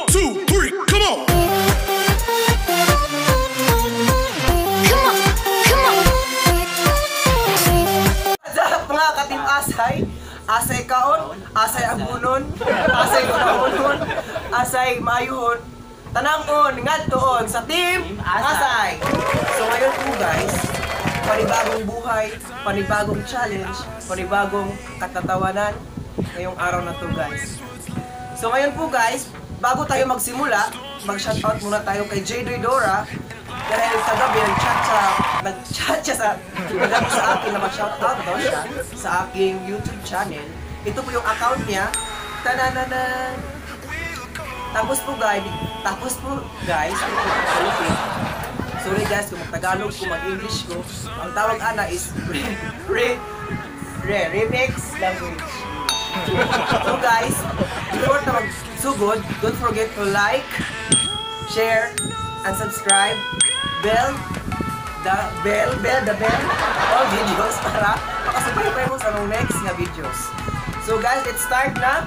2, 3, come on! Come on, come on. What's up, mga ka-Team Asay? Asay kaon, asay agunon, asay kunaonon, asay maayuhon, tanangon, ngadtoon sa Team Asay! So ngayon po guys, panibagong buhay, panibagong challenge, panibagong katatawanan ngayong araw na to guys. So ngayon po guys, bago tayo magsimula, mag-shoutout muna tayo kay J. Dora dahil kagabi nag-chat siya sa akin na mag-shoutout daw siya sa aking YouTube channel. Ito po yung account niya. Tanananan. Tapos po guys, sorry guys kung mag-Tagalog, kung mag-English ko, ang tawag ana is remix language. So guys, before na magsugod, don't forget to like, share, and subscribe. Bell, the bell, all videos para makasubaybay mo sa mga next nga videos. So guys, let's start na.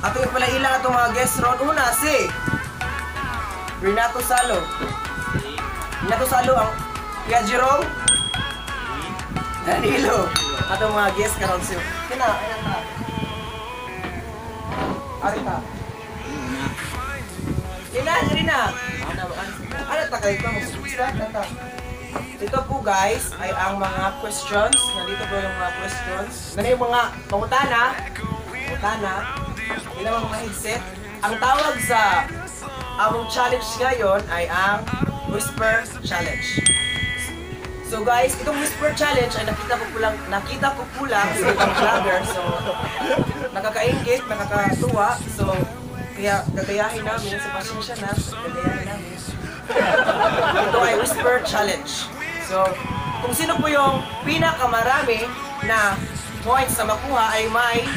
Ato yung pala ilang atong mga guest ron. Una si Renato Salo. Renato Salo ang Kuya Jerome Danilo. Atong mga guest karon siyo. Kina, ayan ta. Arita. Kina, Rina. Ano ta kayo mag-start na ta. Ito po guys ay ang mga questions. Nandito po yung mga questions. Nandito yung mga pangutana. Pangutana. Yun ang mga headset. Ang tawag sa among challenge ngayon ay ang Whisper Challenge. So guys, itong Whisper Challenge ay nakita ko po lang sa ibang vlogger. So nakakaingit, nakakatuwa. So kaya gagayahin namin, so pasensya na, gagayahin namin. Ito ay Whisper Challenge. So kung sino po yung pinakamarami na points na makuha ay may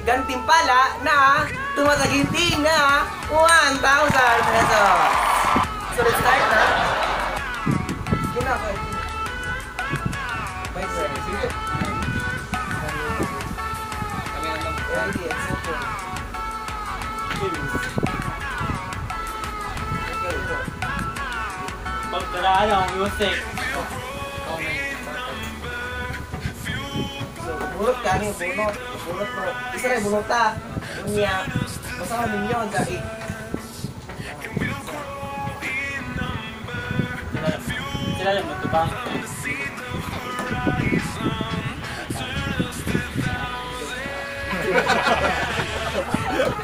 gantimpala na tumataginting na 1,000 pesos. So let's start na. Sige na ako. Bye, sir. Pagkaraan ang music. So, bunot ka niyo, bunot. Bunot mo. Isa rin, bunot ta. Unya. Basta ninyo ang gaig. Sila lang magtubang.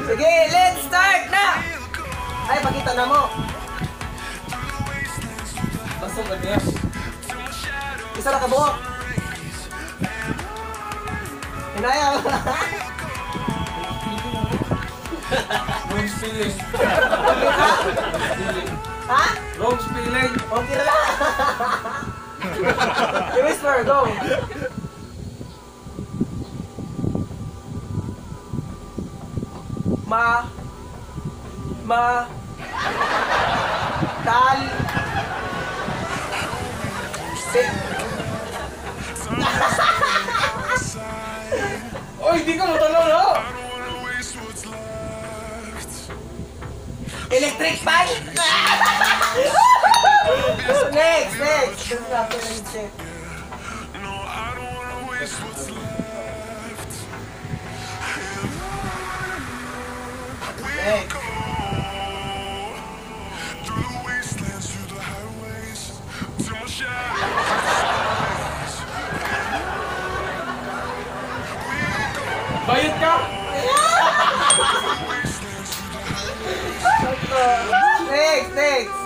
Sige, let's start na! Ay, pakita na mo. Basog ka niya. Isa na kabuok. Hinaya. Wrong spelling. Ha? Wrong spelling. Okay na lang. Whisper, go. Ma. Ma. Tal. Tik. Oy, di ka matalo, no? Electric fan? Next, next. Next. Bayot ka? Next, next.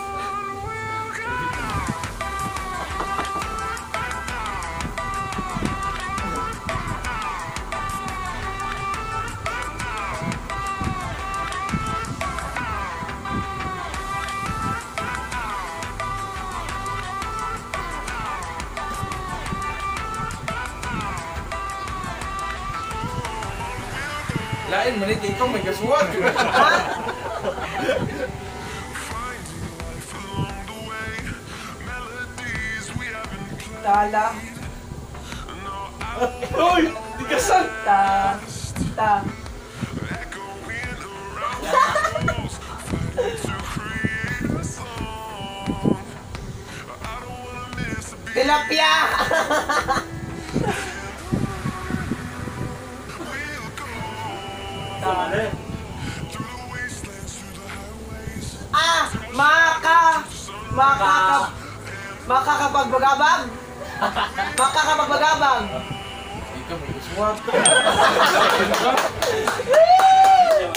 Lain manit ikaw may kasuwag. Ha? Tala. Uy! Tigasan! Ta. Ta. Tilapia! Ah! Maka! Makaka... Makakapagbagabag! Makakapagbagabag! Di ka may gasuwat.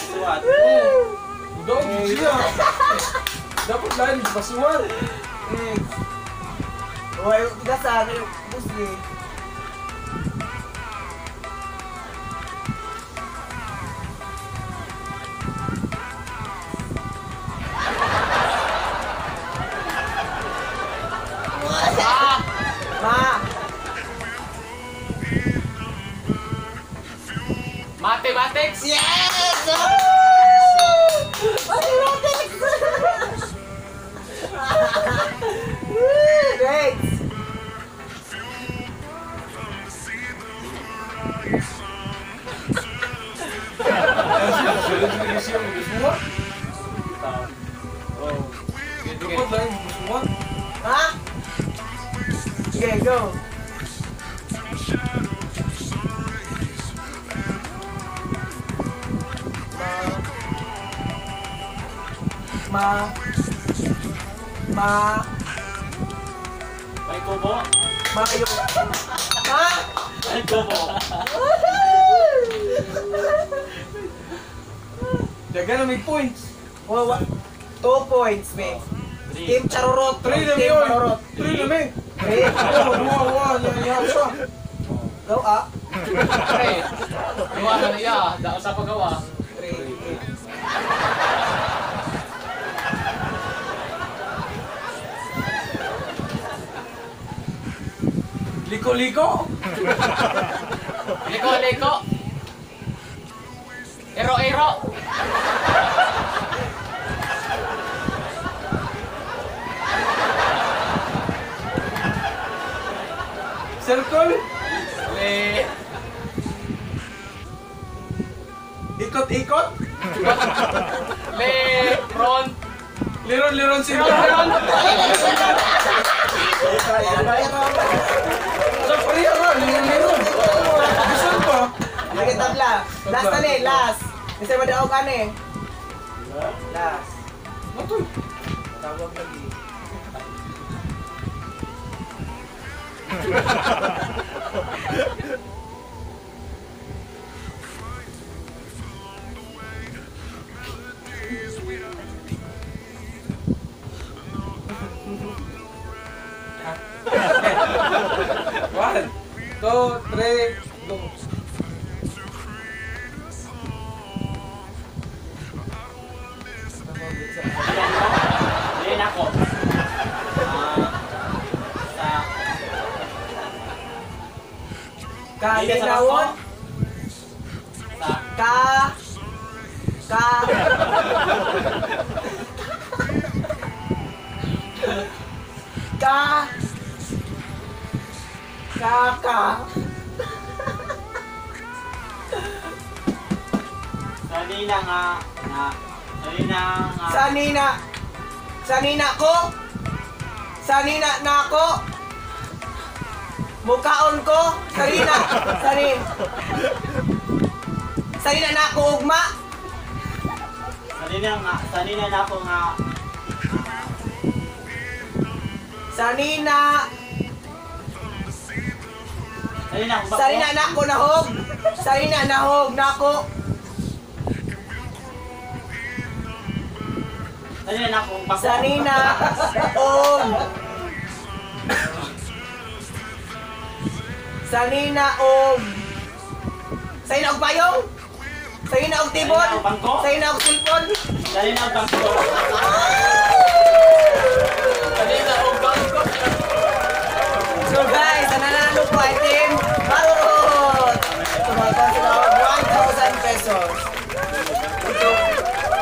Suwat. Udaw, siya. Dapat lain, basuwat. Next. Uy, gasa, busli. Ma! Mathematics! Yes! Mathematics! Woo! Next! Siya may gasuwat. Dapat lain, basuwat. Ha? Okay, go! Ma. Ma. May kubo. Ma. Ma. May kubo. Daga na may points. Wa, 2 points, me. Team Charurot. 3 na Team yun. Charurot. 3 na may. 3. Oh, duwa, duwa, yan, yan siya. Go, ah. Pre, duwa na niya. Dao sa paggawa. 3. Liko-liko. Liko, liko. Ero, ero. Circle. Le. Ikot-ikot. Le. Ron. Liron-liron sila. Ron, ron. Sa pareha ra, liron-liron. Bisan pa. Lagi tabla. Last na ni, last. Kasi madaog ani. Last. Matoy. Tawag lagi. 1, 2, 3, go. Dili na ako. Ah, sa Kalinawon. Sa Ka. Ka. Ka. Ka. Ka. Sanina nga nga sanina nga Sanina. Sanina ko. Sanina na ako. Mukaon ko. Sarina. Sani. Sanina na ako ugma. Sanina nga sanina na ako nga Sanina. Sanina ako Sarina na ako nahog. Sarina nahog na ako. Sanina na ako bako. Sanina og. Sanina og. Sanina og payong. Sanina og tibon. Sanina og bangko. Sanina og silpon. Sanina og bangko. Kanina, og bangko. So guys, ang nanalo po ay Team Barurot! So makakuha sila og 1,000 pesos. So,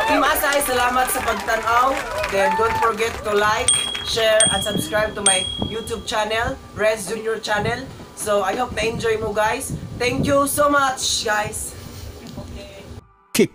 Team Asay, salamat sa pagtanaw. Then don't forget to like, share, and subscribe to my YouTube channel, Rez Junior Channel. So I hope na-enjoy mo, guys. Thank you so much, guys. Hey.